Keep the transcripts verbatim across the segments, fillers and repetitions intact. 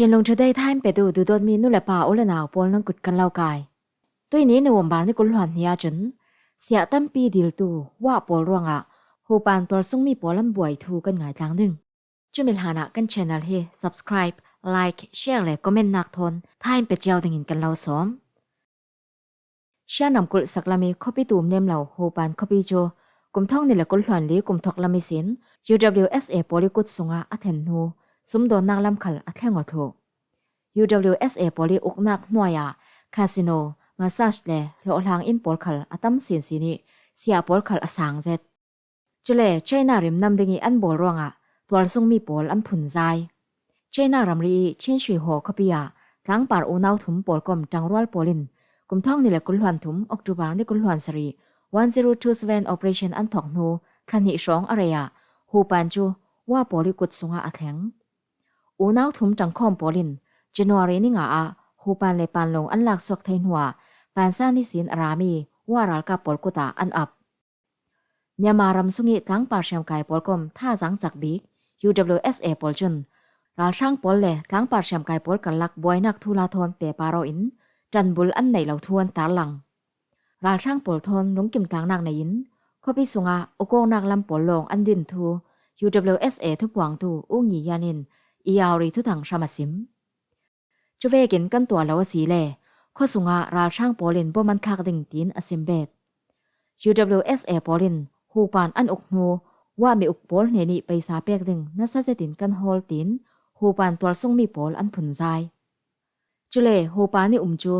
Chinlung Today thain petu dudotmi nu le pa u le nau pawl nan kut kan lo kai. Tuini November ni kul hluan hnia cun siah tampi diltu wah pawl ruangah hupan tualsungmi pawl an buai thu kan ngaitlang ding. Cumi hlanah kan channel hi subscribe, like, share le comment nak thawn thain pe ciau dingin kan lo sawm. Shan ramkulh saklami khuapi tum nemlo hupan khuapi cu kum thawng ni le kul hluan li kum thawk lam ihsin U W S A pawl i kut sungah a thlen hnu sumdawnnak lam khal a thleng aw thluh. U W S A pawl i uknak hnuaiah casino, massage le hlawhhlang inn pawl khal a tam sinsin i siah pawl khal a sang zet. Cule China rim nam ding i an bawl ruangah tualsungmi pawl an phun zai. China ramri i Chin Shui Haw khuapi ah tlangpar unau thum pawlkom ṭangrual pawl in kum thawng ni le kul hluan thum October ni kul hluan sarih one zero two seven operation an thawk hnu thla hnih hrawng a rei ah hupan cu wah pawl i kut sungah a thleng. Unau thum ṭangkhawm pawl in January ni nga ah hupan le panlung an laksuak thei hnuah pansan ihsin a rami wah ralkap pawl kut ah an ap. Myanmar ram sung i tlangpar hriamkai pawlkom thazaang cak bik U W S A pawl cun ralhrang pawl le tlangpar hriamkai pawl karlak buainak thuhla thawn pehpar aw in ṭanbul an neih lo thu an tarlang. Ralhrang pawl thawn lungkim tlangnak nei in khuapi sungah ukawknak lam pawl lawng an din thu U W S A thupuangtu U Ngi Yan in Iyauri thuthang hram a sim. Cuvekin kan tuah lo asile khuasungah ralhrang pawl in bom an thlak ding tiin a sim bet. U W S A pawl in hupan an uk hnu wah mi uk pawl hnen i paisa pek ding nasa zetin kan hawl tiin hupan tualsungmi pawl an phun zai. Cule hupan i um cu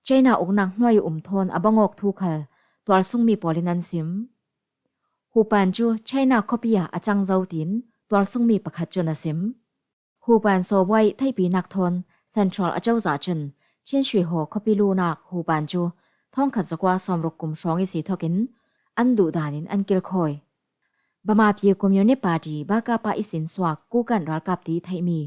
China uknak hnuai i um thawn a bangawk thu khal tualsungmi pawl in an sim. Hupan cu China khuapi ah a cang zo tiin tualsungmi pakhat cun a sim. Hupan sawbuai theihpinak thawn Central a cozah cun Chin Shui Haw khuapi lunak hupan cu thawngkhat zakua sawmruk kum hrawng i si thokin an duh danin an kilkhawi. Bamapi Communist Party, Bakapa ihsin suak Kukan ralkap ti theihmi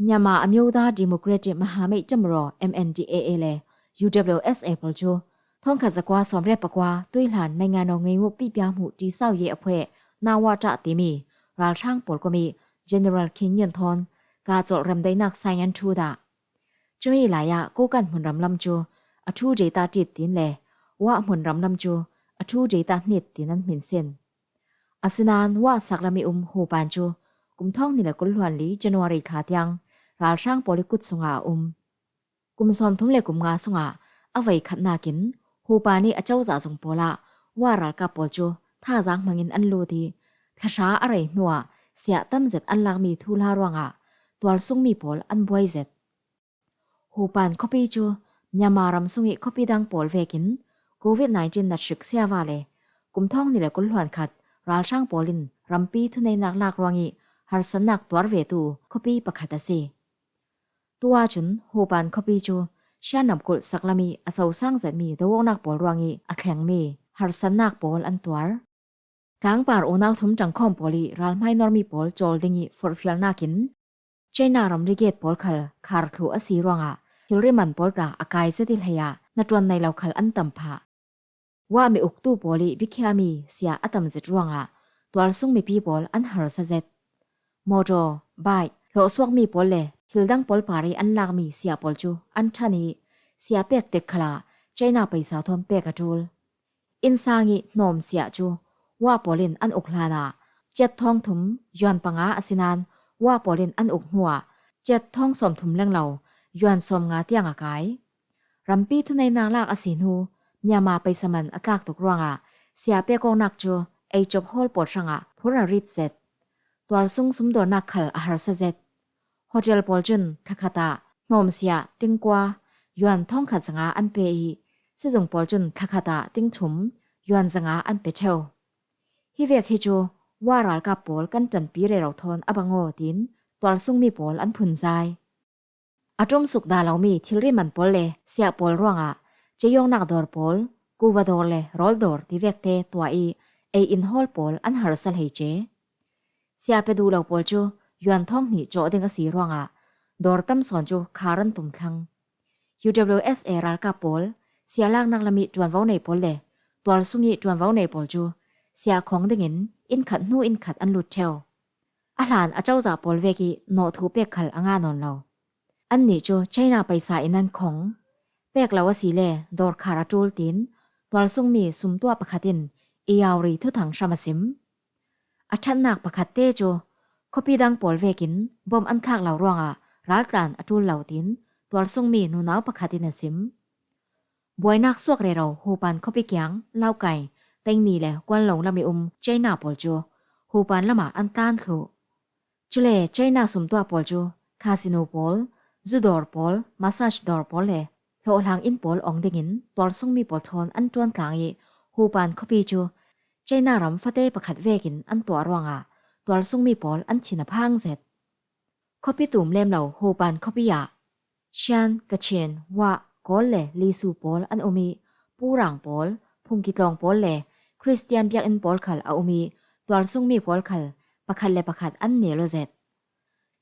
Myanmar Amyotha Democratic Mahamait Tamraw, M N D A A le U W S A pawl cu thawngkhat zakua sawmriat pakua tuihlan naingan aw ngeimup pihpia hmuh ṭi sau ye a phueh Nawata timi ralhrang pawl kom i General Khin Nyen thawn kah colh remdaihnak saing an ṭhu dah. Cumi lai ah Kukan hmunram lam cu a ṭhu data tit tin le wah hmunram lam cu a ṭhu data hnit tin an hminsin. Asinain wah saklam i um hupan cu kum thawng ni le kul hluan li January thla tiang ralhrang pawl i kut sungah a um. Kum sawmthum le kum nga sungah a voi khatnak in hupan i a cozah zung pawl ah wah ralkap pawl cu thazaang hmangin an lut i thlahra a rei hnuah siah tam zet an lakmi thuhla ruangah tualsungmi pawl an buai zet. Hupan khuapi cu Myanmar ram sung i khuapi dang pawl vekin Covid nineteen natrik siava le kum thawng ni le kul hluan khat ralhrang pawl in rampi thuneihnak lak ruang i harsatnak tuar vetu khuapi pakhat a si. Tuah cun hupan khuapi cu Shan ramkulh saklam i a sosang zetmi doawknak pawl ruang i a thlengmi harsatnak pawl an tuar. Tlangpar unau thum ṭangkhawm pawl i ralhmai normi pawl cawl ding i forhfialnak in China ram riget pawl khal khar thluh a si ruangah thilri man pawl tla a kai zet i hlei ah hnaṭuan nei lo khal an tam phah. Wah mi uktu pawl i bikhiami siah a tam zet ruangah tualsung mipi pawl an harsa zet. Motor, bike, hlawhsuakmi pawl le thil dang pawl par i an lakmi siah pawl cu an ṭhan i siah pek tek khalah China paisa thawn pek a ṭul. Innsang i hnawm siah cu wah pawl in an uk hlanah ciat thawng thum yuan panga a si nain wah pawl in an uk hnuah ciat thawng sawmthum lenglo yuan sawmnga tiang a kai. Rampi thuneihnak lak a si hnu Myanmar paisa man a tlak tuk ruangah siah pek awknak cu ei cop hawl pawl hrangah phur a rit zet. Tualsung sumdawnnak khal a harsa zet. Hotel pawl cun thlakhat ah hnawmsiah tingkua yuan thawngkhat zanga an pe i sizung pawl cun thlakhat ah tingthum yuan zanga an pe ṭheu. Hi vek hi cu wah ralkap pawl kan ṭanpi rero thawn a bang aw tiin tualsungmi pawl an phunzai. A ṭumsuk dah lomi thilri man pawl le siah pawl ruangah ceyawknak dawr pawl, kuva dawr le rawl dawr ti vekte tuah i ei inhawl pawl an harsa hleice. Siah pe duh lo pawl cu yuan thawng hnih cawh ding a si ruangah dawr tam sawn cu khar an tum thlang. U W S A ralkap pawl, siah laknak lam i ṭuanvo nei pawl le tualsung i ṭuanvo nei pawl cu siah khawng dingin innkhat hnu innkhat an lut ṭheu. A hlan a cozah pawl vek i nawhthu pek khal a ngah nawn lo. Annih cu China paisa in an khong. Pek lo a si le dawr khar a ṭul, tiin tualsungmi sumtuah pakhat in Irrawaddy thuthang hram a sim. A ṭhatnak pakhatte cu khuapi dang pawl vekin bom an thlak lo ruangah raltlan a ṭul lo, tiin tualsungmi nunau pakhat in a sim. Buainak suak rero Hupan khuapi kiang Laukai, Tengni le Kuanlong lam i um China pawl cu Hupan lamah an tlan thluh. Cule China sumtuah pawl cu casino pawl, zu dawr pawl, massage dawr pawl le hlawhhlang inn pawl ong dingin tualsungmi pawl thawn an ṭuan tlang i Hupan khuapi cu China ram fate pakhat vekin an tuah ruangah tualsungmi pawl an thin a phang zet. Khuapi tum lem lo Hupan khuapi ah Shan, Kachin, Wah, Kawl le Lisu pawl an um i Purang pawl, Phungkitlawng pawl le Khristian biakinn pawl khal a um i tualsungmi pawl khal pakhat le pakhat an nel aw zet.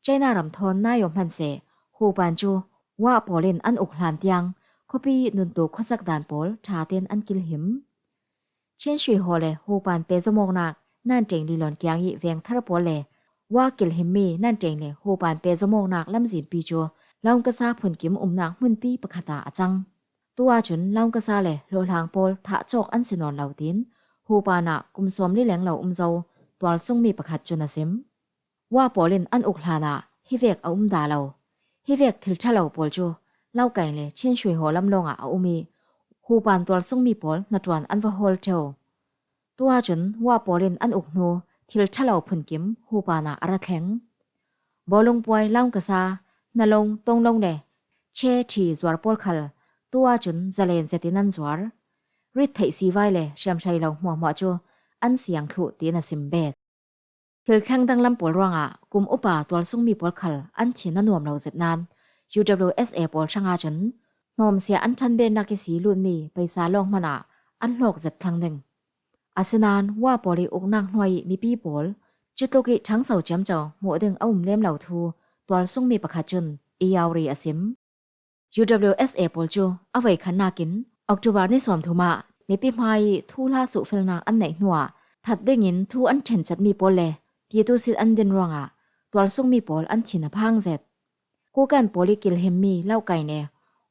China ram thawn nai aw hman seh, Hupan cu Wah pawl in an uk hlan tiang khuapi nuntu khuasak dan pawl ṭha tein an kilhim. Chin Shui Haw le Hupan pehzawmawknak Nanṭeng Lilawn kiang i vengthar pawl le Wah kilhimmi Nanṭeng le Hupan pehzawmawknak lamzinpi cu Laungkasa phunkim umnak hmunpi pakhat ah a cang. Tu ahcun Laungkasa le hlawhhlang pawl thah cawk an si nawn lo, tiin Hupan ah kum sawmli leng lo um zo tualsungmi pakhat cun a sim. Wah pawl in an uk hlanah hivek a um dah lo. Hivek thil ṭha lo pawl cu Laukai le Chin Shui Haw lam lawngah a um i Hupan tualsungmi pawl hnaṭuan an va hawl ṭheu. Tu ahcun Wah pawl in an uk hnu thil ṭha lo phunkim Hupan ah a ra thleng. Bawlungpuai, Laungkasa, Hnalong, Tonglong le Che Ṭhi zuar pawl khal tu ahcun zalen zetin an zuar. Rit theih sivai le hriamhrei lo hmuahhmuah cu an siang thluh, tiin a sim bet. Thil thleng danglam pawl ruangah kum upa tualsungmi pawl khal an thin a nuam lo zet nain U W S A pawl hrang ahcun hnawmsia an ṭhanbennak ihsi lutmi paisa lawng hmanah an hlawk zet thlang ding. Asinain Wah pawl i uknak hnuai i mipi pawl cutluk i ṭhangso ciamco hmuh ding a um lem lo thu tualsungmi pakhat cun Irrawaddy a sim. U W S A pawl cu a voikhatnak in October ni sawmthum ah mipi hmai i thuhla suhfelnak an neih hnuah that dingin thu an ṭhencatmi pawl le pitu sit an din ruangah tualsungmi pawl an thin a phang zet. Kukan pawl i kilhimmi Laukai le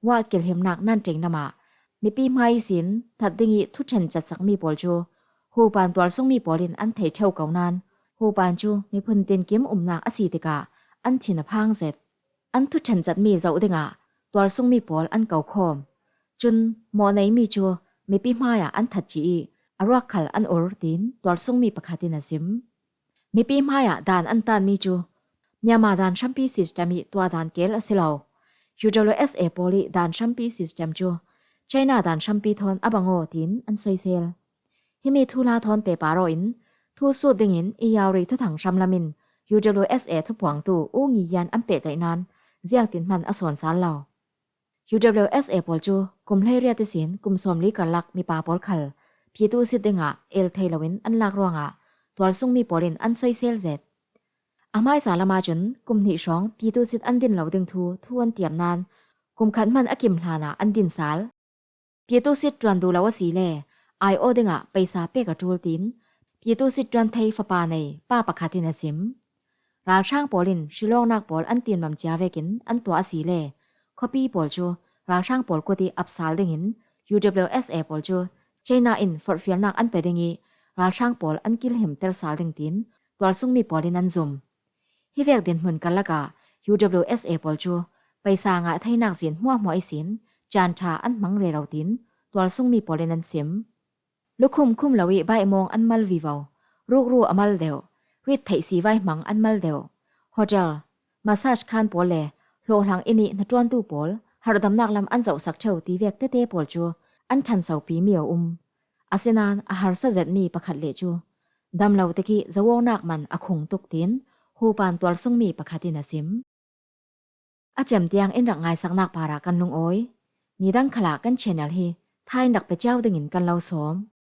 Wah kilhimnak Nanṭeng lamah mipi hmai ihsin that ding i thu ṭhencatsakmi pawl cu Hupan tualsungmi pawl in an thei ṭheu ko nain Hupan cu miphun tinkim umnak a si tikah an thin a phang zet. An thu ṭhencatmi zoh dingah tualsungmi pawl an ko khawm. Cun mawhneimi cu mipi hmaiah an that ci i a ruak khal an ur, tiin tualsungmi pakhat in a sim. Mipi hmaiah dan an tanmi cu Myanmar dan hrampi system i tuah dan kel a si lo. U W S A pawl i dan hrampi system cu China dan hrampi thawn a bang aw, tiin an soisel. Himi thuhla thawn pehpar aw in thu sut dingin Irrawaddy thuthang hram lam in U W S A thupuangtu U Ngi Yan an pehtlaih nain ziangtin hman a sawn sal lo. U W S A pawl cu kum hleiriat ihsin kum sawmli karlak mipa pawl khal pitu sit dingah el thei loin an lak ruangah tualsungmi pawl in an soisel zet. A hmaisa lam ahcun kum hnih hrawng pitu sit an din lo ding thu thu an tiam nain kum khat hman a kim hlanah an din sal. Pitu sit ṭuan duh lo a si le ai aw dingah paisa pek a ṭul, tiin pitu sit ṭuan thei fapa nei pa pakhat in a sim. Ralhrang pawl in hrilawknak pawl an tinmam cia vekin an tuah a si le khuapi pawl cu ralhrang pawl kut i ap sal dingin U W S A pawl cu China in forhfialnak an pe ding i ralhrang pawl an kilhimter sal ding, tiin tualsungmi pawl in an zum. Hivek dinhmun karlak ah U W S A pawl cu paisa ngah theinak zin hmuahhmuah ihsin caan ṭha an hmang rero, tiin tualsungmi pawl in an sim. Lukhum khum lo i baihmawng an mal vivo, rukru a mal deuh, rit theih sivai hmang an mal deuh, hotel, massage khan pawl le hlawhhlang inn i hnaṭuantu pawl harhdamnak lam an zohsak ṭheu tivek tete pawl cu an ṭhansopimi a um. Asinain a harsa zetmi pakhat leh cu dam lo tik i zoawknak man a khung tuk, tiin Hupan tualsungmi pakhat in a sim. A cem tiang in rak ngaisaknak parah kan lungawi. Nidang khalah kan channel hi thain rak pe cio dingin kan lo sawm.